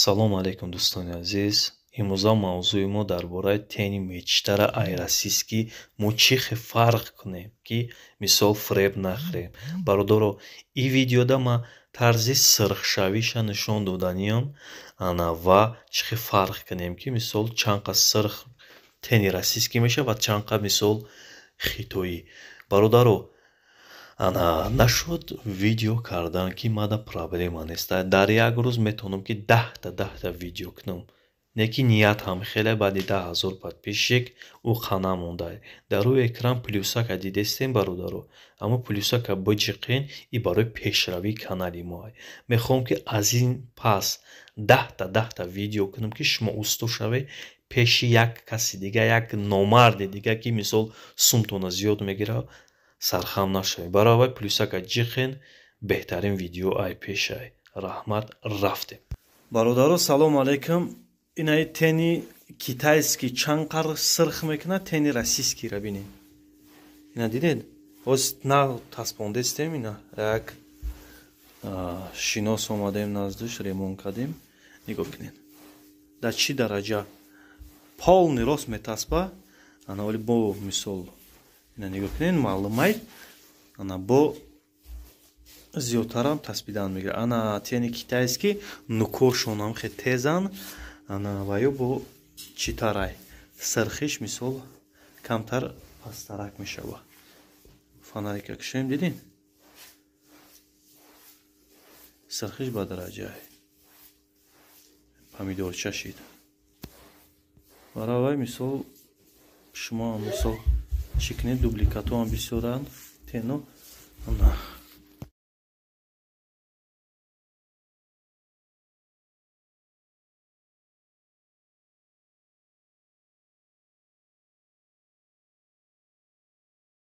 Салому алайкум, дӯстони азиз. Имрӯза мавзӯи мо дар бораи тени мечтара ай российский мо чӣ хел фарқ кунем, ки мисол фиреб нахӯрем. Бародаро, ин видеода ман тарзи сирхшавиша нишон доданиям ана ва чӣ хел фарқ кунем, ки мисол чанд қа сирх тени российский мешавад ва чанд қа мисол хитоӣ. Бародаро, ана нашуд видео кардан, ки мада проблема нест. Дар як рӯз метавонам, ки даҳта даҳта видео кунам, не ки ният ҳам хеле баъди 10 000 подписчик ӯ қа намонда. Дар рӯи экран плюсака дидестем, бародаро, аммо плюсака биҷиқен, и барои пешравии канали мо. Мехоҳам, ки аз ин пас даҳта даҳта видео кунам, ки шумо усто шавед, пеши як каси дига, як номарди дига, ки мисол сумтона зиёд мегирад, сархам нашавед. Барои вай плюсака ҷиқен, беҳтарин видео ай пешай. Раҳмат, рафтем. Бародаро, салому алайкум. Инаи тени китайский чанд қар сирх мекунад, тени российскийра бинед. Ина дидед, ҳоз на таспондестем, ина як шинос омадем наздиш, ремонт кардем. Нигоҳ кунед, дар чӣ дараҷа полный рост метаспа. Ана вали бо мисол ина нигоҳ кунед, маълумай, ана бо зиёдтарам таспидан мегирад. Ана тени китайский нукошонам хе тезан, ана ваё бо читарай сирхиш мисол камтар пастарак мешава. Фонарика кушоем, дидин, сирхиш ба дараҷае помидорча шид. Барои вай мисол шумо мисол чӣ кунед, дубликатоам бисёранд тену. Ана.